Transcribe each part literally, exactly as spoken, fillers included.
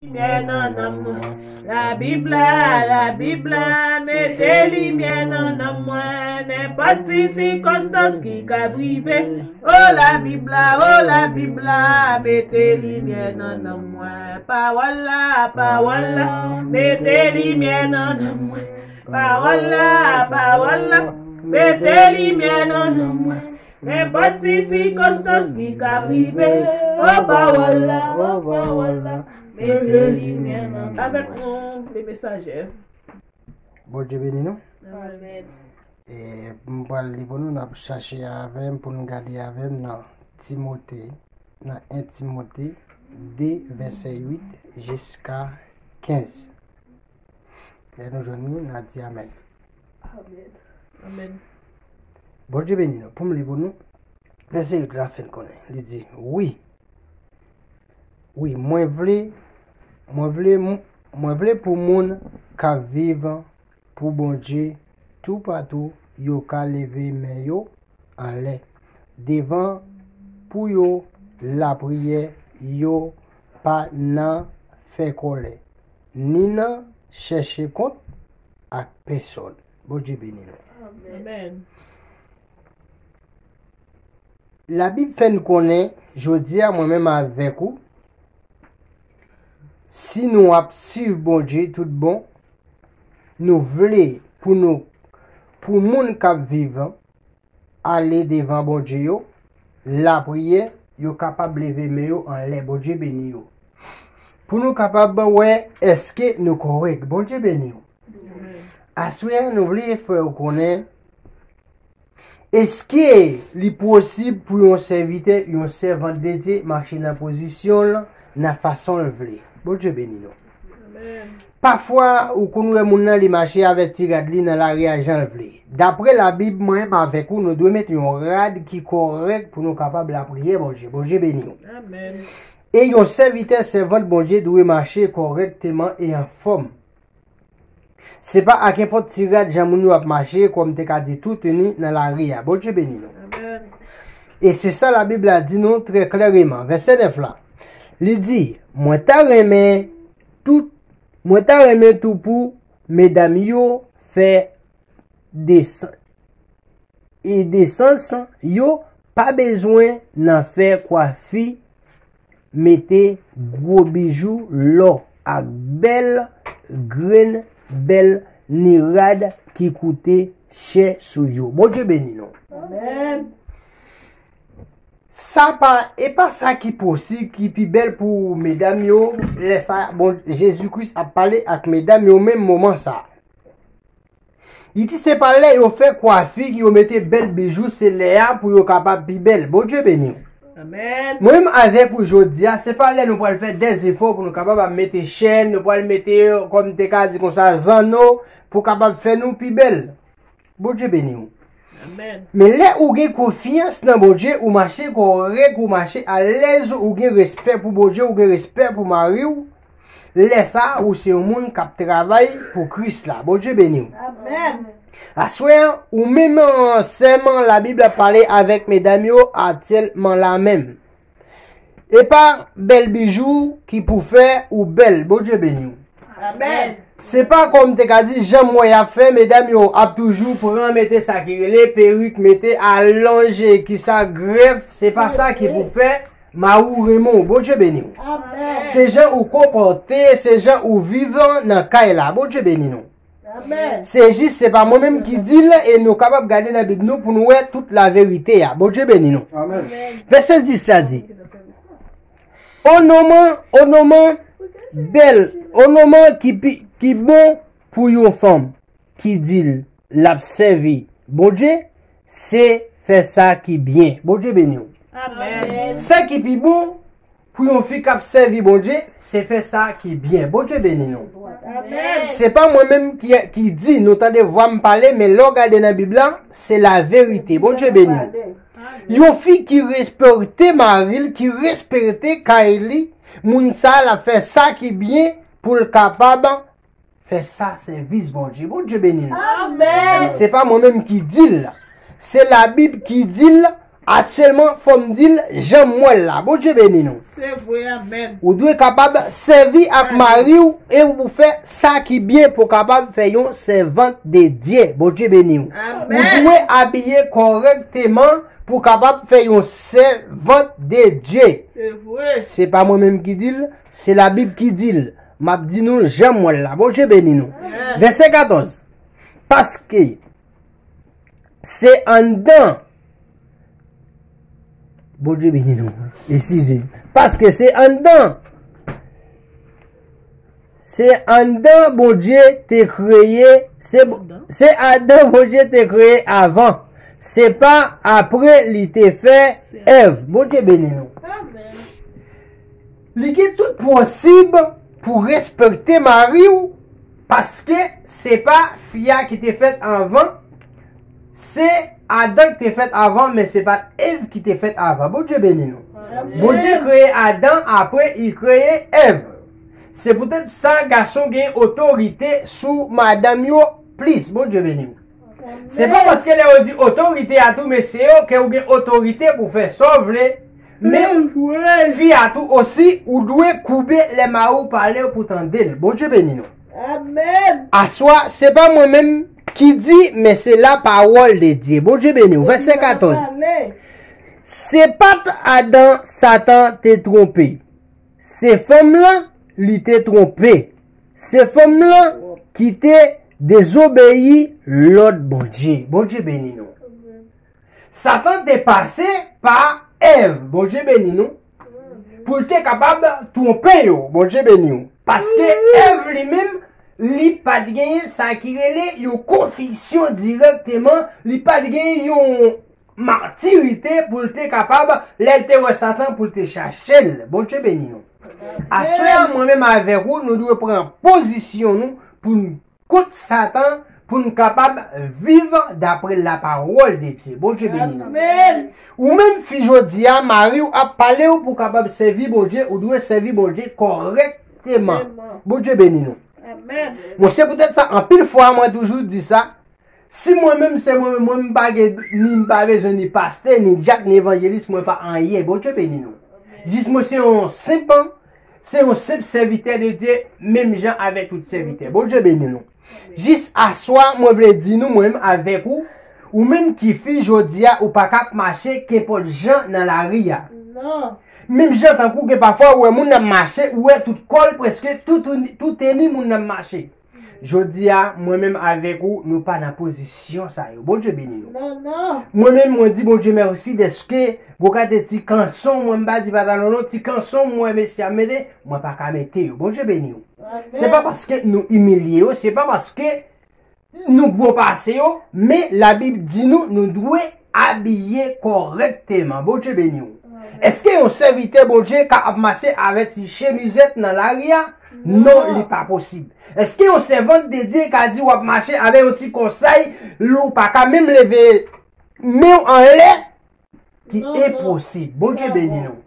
Limyè nan nanm mwen. Labib la, Labib la, mete limyè nan nanm mwen. Nenpòt ti sikonstans ki ka rive, o Labib la, o Labib la, mete limyè nan nanm mwen. Pawòl la, pawòl la, mete limyè nan nanm mwen. Pawòl la, pawòl la, mete limyè nan nanm mwen. Nenpòt ti sikonstans ki ka rive, o pawòl la, o pawòl la, mete limyè nan nanm mwen. Avèk nou, le mesajè. Bondye beni nou. Amèn. E m pral li pou nou, n ap chache avè m pou nou gade avè m nan Timote, nan en Timote de, vèsè uit jiska kenz. Lè nou jwenn li, n a di amèn. Amèn. Amèn. Bondye beni nou. Pou m li pou nou, vèsè uit la fè n konnen. Li di, wi, wi, mwen vle, mwen vle, mwen vle pou moun k ap viv pou Bondye toupatou yo ka leve men yo anlè devan pou yo lapriyè, yo pa nan fè kòlè, ni nan chèche kont ak pèsòn. Bondye beni nou. Amèn. Labib fè n konnen, jodi a, mwen menm avèk ou, si nou ap swiv Bondye tout bon, nou vle pou nou, pou moun k ap viv ale devan Bondye yo, lapriyè, yo kapab leve men yo anlè. Bondye beni yo. Pou nou kapab wè èske nou kòrèk. Bondye beni yo. Aswè a, nou vle fè w konnen, èske li posib pou yon sèvitè, yon sèvant de Dye mache nan pozisyon l, nan fason l vle? Bondye beni nou. Amèn. Pafwa, ou konn wè moun nan, li mache avèk ti rad li nan lari a jan l vle. Daprè Labib, mwen menm avèk ou, nou dwe met yon rad ki kòrèk pou nou kapab lapriyè Bondye. Bondye beni w. Amèn. E yon sèvitè, sèvant Bondye dwe mache kòrèkteman e anfòm. Se pa ak nenpòt ti rad jan moun yo ap mache, kòm te ka di tou teni nan lari a. Bondye beni nou. Amèn. E se sa Labib la di nou trè klèreman. Vèsè nèf la, li di, mwen ta renmen tout, mwen ta renmen tou pou medam yo fè desan-, e desans yo pa bezwen nan fè kwafi, mete gwo bijou lò ak bèl grenn bèl ni rad ki koute chè sou yo. Bondye beni nou. Amèn. Sa pa, e pa sa ki posib, ki pi bèl pou medam yo, lè sa, bon, Jezi Kris ap pale ak medam yo menm moman sa. Li di se pa lè yo fè kwafi, yo mete bèl bijou, se lè a pou yo kapab pi bèl. Bondye beni w. Amèn. Mwen menm avèk ou jodi a, se pa lè nou pral fè dè zefò pou nou kapab ap mete chèn, nou pral mete, kòm te ka di konsa, zanno, pou kapab fè nou pi bèl. Bondye beni w. Amèn. Men lè ou gen konfyans nan Bondye, ou mache kòrèk, ou mache alèz, ou gen respè pou Bondye, ou gen respè pou mari w, lè sa a, ou se yon moun k ap travay pou Kris la. Bondye beni w. Amèn. Aswè a, ou menm, sè m, Labib la pale avèk medam yo aktyèlman la menm. E pa bèl bijou ki pou fè ou bèl. Bondye beni w. Amèn. Se pa kòm te ka di, jan m wè y ap fè, medam yo ap toujou pran, mete sa ki rele perik, mete alonje, ki sa grèf, se pa sa ki pou fè mari w renmen w. Bondye beni w. Amèn. Se jan ou konpòte, se jan ou viv nan kay la. Bondye beni nou. Amèn. Se jis, se pa mwen menm ki di l, e nou kapab gade nan Bib nou pou nou wè tout laverite a. Bondye beni nou. Amèn. Vèsè dis la di, o nonm an, o nonm an bèl, o nonm an ki pi, ki bon pou yon fanm ki di l l ap sèvi Bondye, se fè sa ki byen. Bondye beni w. Amèn. Sa ki pi bon pou yon fi k ap sèvi Bondye, se fè sa ki byen. Bondye beni nou. Amèn. Se pa mwen menm ki, ki di, nou tande vwa m pale, men lè w gade nan Bib la, se laverite. Bondye beni w. Yon fi ki respekte mari l, ki respekte kay li, moun sa a l ap fè sa ki byen pou l kapab fè sa sèvis Bondye. Bondye beni nou. Amèn. Se pa mwen menm ki di l. Se Labib ki di l Aktyèlman, fò m di l jan m wè l la. Bondye beni nou. Se vre, amèn. Ou dwe kapab sèvi ak mari w e ou fè sa ki byen pou w kapab fè yon sèvant de Dye. Bondye beni w. Amèn. Ou dwe abiye kòrèkteman pou w kapab fè yon sèvant de Dye. Se vre. Se pa mwen menm ki di l, se Labib ki di l. M ap di nou jan m wè l la. Bondye beni nou. Amèn. Vèsè katòz. Paske se anndan. Bondye beni nou. Eskize. Paske se anndan. Se anndan Bondye te kreye. Se, se Adan Bondye te kreye avan. Se pa apre li te fè Èv. Bondye beni nou. Amèn. Li gen tout pwosib pou respekte mari w, paske se pa fi a ki te fèt anvan, se Adan ki te fèt avan, men se pa t Èv ki te fèt avan. Bondye beni nou. Amèn. Bondye kreye Adan, apre li kreye Èv. Se poutèt sa gason gen otorite sou madanm yo plis. Bondye beni w. Se pa paske lè yo di otorite a tou, mesye yo, ke ou gen otorite pou fè sa w vle, men fi a tou osi, ou dwe koube lè mari w pale pou tande l. Bondye beni nou. Amèn. Aswa, se pa mwen menm ki di, men se lapawòl de Dye. Bondye beni w. Vèsè katòz. Se pa t Adan Satan te twonpe. Se fanm lan li te twonpe. Se fanm lan ki te dezobeyi lòd Bondye. Bondye beni nou. Satan te pase pa Èv. Bondye beni nou. Pou l te kapab twonpe yo. Bondye beni w. Paske Èv li menm, li pa t genyen sa ki rele yon konviksyon dirèkteman. Li pa t genyen yon matirite pou l te kapab, lè l te wè Satan, pou l te chache l. Bondye beni nou. Aswè a, mwen menm avèk ou, nou dwe pran pozisyon nou pou n kont Satan, pou n kapab viv dapre lapawòl de Dye. Bondye beni nou. Amèn. Ou menm fi jodi a, mari w ap pale w pou w kapab sèvi Bondye, ou dwe sèvi Bondye kòrèkteman. Amèn. Bondye beni nou. Amèn. Bon, se poutèt sa, anpil fwa, mwen toujou di sa, si mwen menm se mwen menm, mwen m pa gen, ni m pa bezwen ni pastè, ni dyak, ni evanjelis, mwen pa anyen. Bondye beni nou. Jis mwen se yon senp, se yon senp sèvitè de Dye, menm jan avèk tout sèvitè. Bondye beni nou. Jis aswa, mwen vle di nou, mwen menm avèk ou, ou menm ki fi jodi a, ou pa ka ap mache kenpòt jan nan lari a. Non. Menm jan tankou gen pafwa, ou wè moun ap mache, ou wè tout kò l, prèske tout, tout teni moun ap mache. Jodi a, mwen menm avèk ou, nou pa nan pozisyon sa yo. Bondye beni nou. Non, non. Mwen menm, mwen di Bondye mèsi dèske, bon, gade ti kanson, mwen m pa di patalon non, ti kanson, mwen, mesye a mete, mwen pa ka mete yo. Bondye beni w. Amèn. Se pa paske nou imilye yo, se pa paske nou gwo pase yo, men Labib di nou, nou dwe abiye kòrèkteman. Bondye beni w. Amèn. Èske yon sèvitè Bondye ka ap mache avèk ti chemizèt nan lari a? Non, li pa posib. Èske yon sèvant de Dye ka di w ap mache avèk yon ti kòsay, ou pa ka menm leve men w anlè? Ki enposib. Bondye beni nou.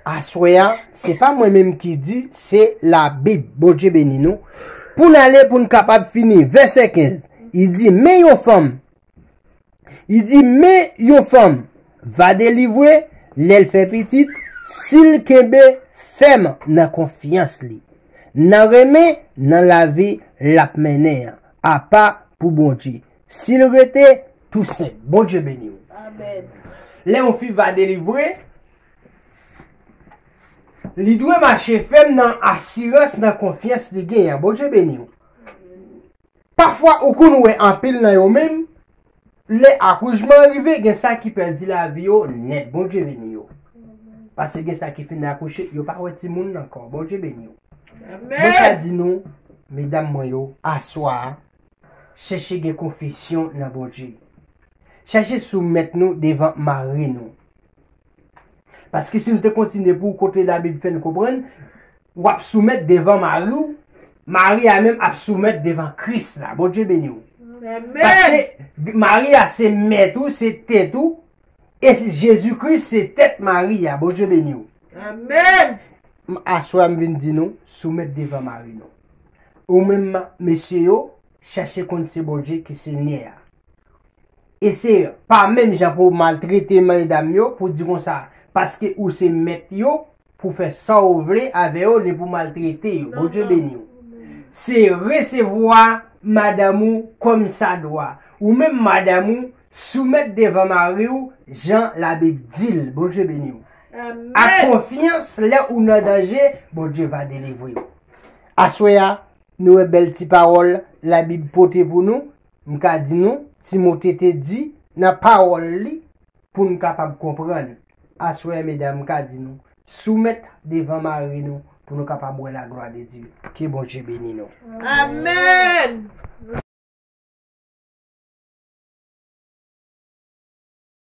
Aswè a, se pa mwen menm ki di, se Labib. Bondye beni nou. Pou n ale, pou n kapab fini. Vèsè kenz. Li di, men yon fanm. Li di, men yon fanm va delivre lè l fè pitit, si l kenbe fèm nan konfyans li, nan renmen, nan lavi l ap mennen an, apa pou Bondye. Si l rete tou senp. Bondye beni w. Amèn. Lè yon fi va delivre, li dwe mache fèm nan asirans, nan konfyans li genyen an. Bondye beni w. Pafwa, ou konn wè anpil nan yo menm, lè akoujman rive, gen sa ki pèdi lavi yo nèt. Bondye beni yo. Paske gen sa ki fin akouche, yo pa wè timoun ankò. Bondye beni yo. Amèn. Mwen ka di nou, medam mwen yo, aswè a, chèche gen konfesyon nan Bondye. Chèche soumèt nou devan mari nou. Paske si nou te kontinye pou kote Labib fè n konprann, w ap soumèt devan mari w, mari a menm ap soumèt devan Kris la. Bondye beni w. Amèn. Paske mari a se mèt ou, se tèt ou, e Jezi Kris se tèt mari a. Bondye beni w. Amèn. M-, aswè a m vin di nou, soumèt devan mari nou. Ou menm, mesye yo, chèche konn se Bondye ki Senyè a. E se pa menm jan pou w maltrete medam yo, pou di konsa, paske ou se mèt yo, pou fè sa w vle avè yo, ni pou maltrete yo. Bondye beni w. Se resevwa madanm ou kòm sa dwa. Ou menm madanm ou, soumèt devan mari w, jan Labib di l. Bondye beni w. A konfyans, lè ou nan danje, Bondye va delivre w. Aswè a, nou wè bèl ti pawòl Labib pote pou nou. M ka di nou, Timote te di nan pawòl li pou n kapab konprann. Aswè, medam, m ka di nou, soumèt devan mari nou pou nou kapab wè laglwa de Dye. Ke Bondye beni nou. Amèn.